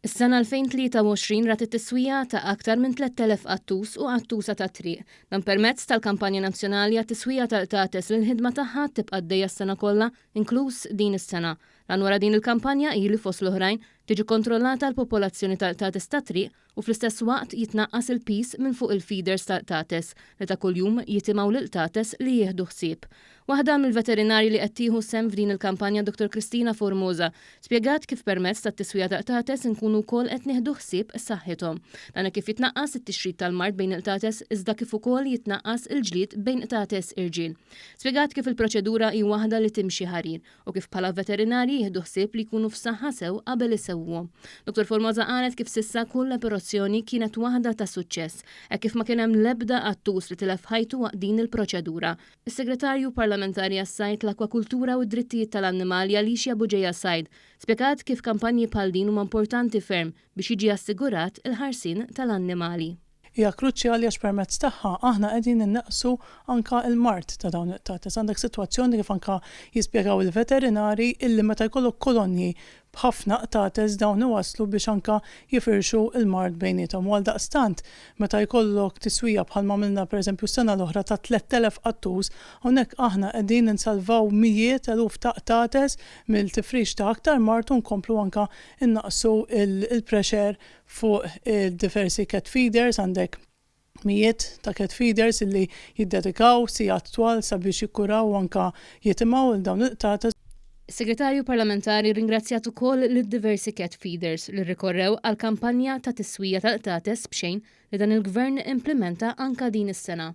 Is-sena 2023 rat it-tiswija ta' aktar minn 3,000 qattus u qattusa tat-triq. Dan permezz tal-kampanja nazzjonali għat-tiswija tal-qtates li l-ħidma tagħha tibqa' għaddejja s-sena kollha, inkluż din is-sena. L-għan wara din il-kampanja hi li fost l-oħrajn tiġi kontrollata l-popolazzjoni tal-qtates tat-triq u fl-istess waqt jitnaqqas il-piż minn fuq il-feeders tal-qtates li ta' kuljum jitimgħu lill-qtates li jieħdu ħsieb. Waħda mill-veterinarji li qed tieħu sehem f'din il-kampanja Dottor Christina Formosa spjegat kif permezz tat-tiswija ta' qtates inkunu wkoll qed nieħdu ħsieb saħħithom. Dan hekk kif jitnaqqas it-tixrid tal-mard bejn il-qtates iżda kif ukoll jitnaqqas il-ġlied bejn qtates irġiel. Spjegat kif il-proċedura hi waħda li timxi ħarir u kif bħala veterinarji jieħdu ħsieb li jkunu f'saħħa sew qabel isewwuhom. Dottor Formosa qalet kif s'issa kull operazzjoni kienet waħda ta' suċċess, hekk kif ma kien hemm l-ebda qattus li tilef ħajtu waqt din il-proċedura. Is-Segretarju Parlamentari għas-Sajd, l-Akkwakultura u d-Drittijiet tal-Annimali Alicia Bugeja Said spjegat kif kampanji bħal din huma importanti ferm biex jiġi assigurat il-ħarsien tal-annimali. Hija kruċjali għax permezz tagħha aħna qegħdin innaqqsu anke l-mard ta' dawn il-qtates. Għandek sitwazzjoni kif anke jispjegaw il-veterinari illi meta jkollok kolonji b'ħafna qtates dawn iwasslu biex anke jifirxu l-mard bejniethom u għaldaqstant meta jkollok tiswija bħalma għamilna pereżempju s-sena l-oħra ta' 3,000 qattus, hawnhekk aħna qegħdin insalvaw mijiet eluf ta' qtates mill-tifrix ta' aktar mard u nkomplu anke nnaqqsu l-pressure Fuq id-diversi cat feeders għandek mijiet ta' cat feeders illi jiddedikaw sigħat twal sabiex jikkuraw u anke jitimgħu 'l dawn il-qtates. Is-Segretarju Parlamentari rringrazzjat ukoll lid-diversi cat feeders li rrikorrew għall-kampanja ta' tiswija tal-qtates b'xejn li dan il-Gvern implimenta anke din is-sena.